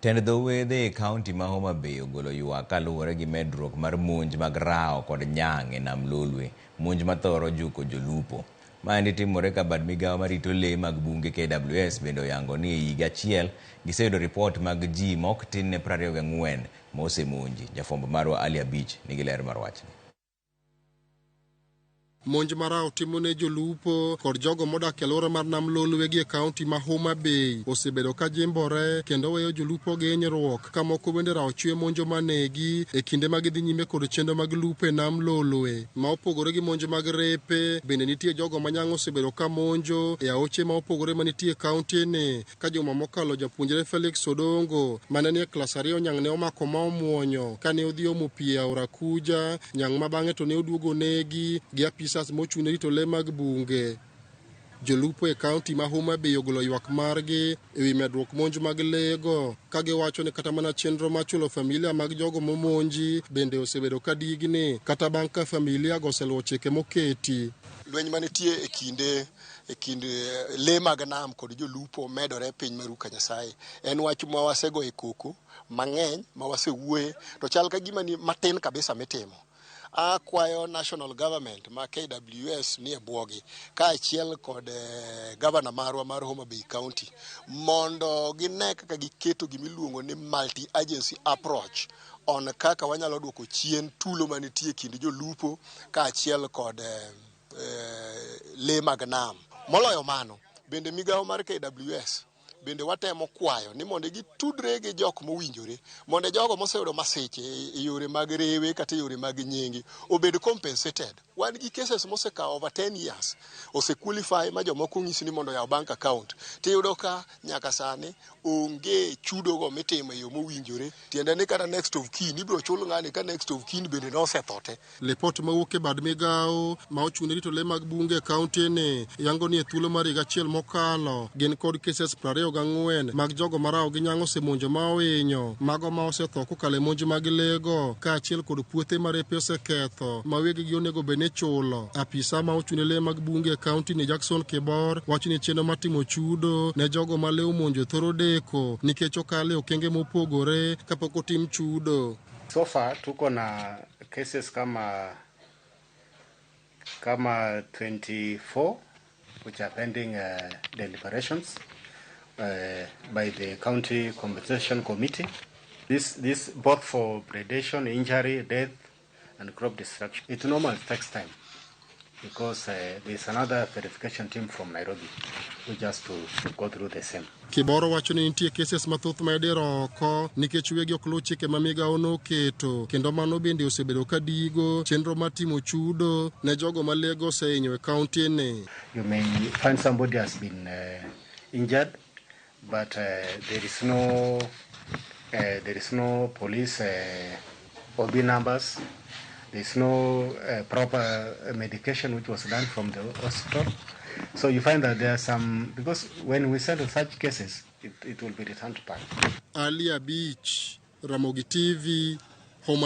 Tend dho wedhe e kaunti ma Homa Bay ogolo ywak kaluwore gi medruok mar monj mag rawo kod nyang' e nam Lolwe, monj mathoro juko jolupo. Maendi timore ka bad migawo marito lee mag bunge KWS bende oyango ni e higa achiel giseyudo ripot mag ji ma ok tin ne 24 ma osemonji. Jafwambo marwa Ali Abich nigi ler mar wachni. Monj ma rawo timo ne jolupo kod jogo modak e alwora mar nam Lolwe gi e kaunti ma Homa Bay osebedo ka jimbore kendo weyo jolupo gi hinyruok ka moko bende rawo chwe monjo manegi e kinde ma gidhi nyime kod chenro mag lupo e nam Lolwe. Ma opogore gi monj mag repe, bende nitie jogo ma nyang' osebedo ka monjo e aoche ma opogore manitie e kaunti ni ka juma mokalo japuonjre Felix Odongo mane nie klas ariyo nyang' ne omako ma omuonyo kane odhi omo pi e aora Kuja nyang' ma bang'e to ne oduogo negi gi apisas mochung' ne rito lee mag bunge. Jolupo e kaunti ma Homa Bay ogolo ywak margi e wi medruok monj mag lee go ka giwacho ni kata mana chenro mar chulo familia mag jogo momonji bende osebedo ka digni kata bang' ka familia go oseluwo chike moketi. Lweny manitie e kinde e kind lee mag nam kod jolupo medore piny maru ka Nyasaye. En wach ma wasegoye koko mang'eny ma wasewuoye to chal ka gima ni matin kabisa mitimo. Akwayo national government ma KWS nie bwogi kaachiel kod gavana marwa mar Homa Bay County mondo gine kaka giketo gimiluongo ni multi agency approach on kaka wanyalo duoko chien tulo manitie e kind jolupo kaachiel kod lee mag nam. Moloyo mano, bende migawo mar KWS bende watemo kwayo ni mondo gitudre gi jok mowinjore mondo jogo moseyudo masiche e yore mag rewe kata e yore mag nyingi obed compensated. Wan gi cases mosekawo over 10 years ose qualify ma jomoko onyisi ni mondo oyaw bank account tiyudo ka nyaka sani onge chudo go mitimo e yo mowinjore tiende ni kata next of kin ibiro chul ng'ani ka next of kin bende nosetho te. Lipot mawuok e bad migawo ma ochung' ne rito lee mag bunge e kaunti ni yango ni e thuolo mar higa achiel mokalo gin kod cases 24 mag jogo ma rawo gi nyang' osemonjo ma ohinyo mago ma osetho kokalo e monj mag lee go kaachiel kod puothe ma repe oseketho ma weggi onego bed ni chulo. Apisa ma ochung' ne lee mag bunge e kaunti ni Jackson Kibor wacho ni chenro mar timo chudo ne jogo ma lee omonjo thoro deko nikech okalo e okenge mopogore kapok otim chudo. So far tuko na cases kama 24 which are pending deliberations by the county compensation committee. This both for predation, injury, death, and crop destruction. It normally takes time because there's another verification team from Nairobi who just to go through the same. Kiboro wacho ni nitie cases mathoth ma idiro oko nikech wegi ok luw chike ma migawo noketo kendo mano bende osebedo ka digo chenro mar timo chudo ne jogo ma lego osehinyo e kaunti ni. You may find somebody has been injured, but there is no police OB numbers. There is no proper medication which was done from the hospital. So you find that there are some, because when we settle such cases, it will be returned back. Ali Abich, Ramogi TV.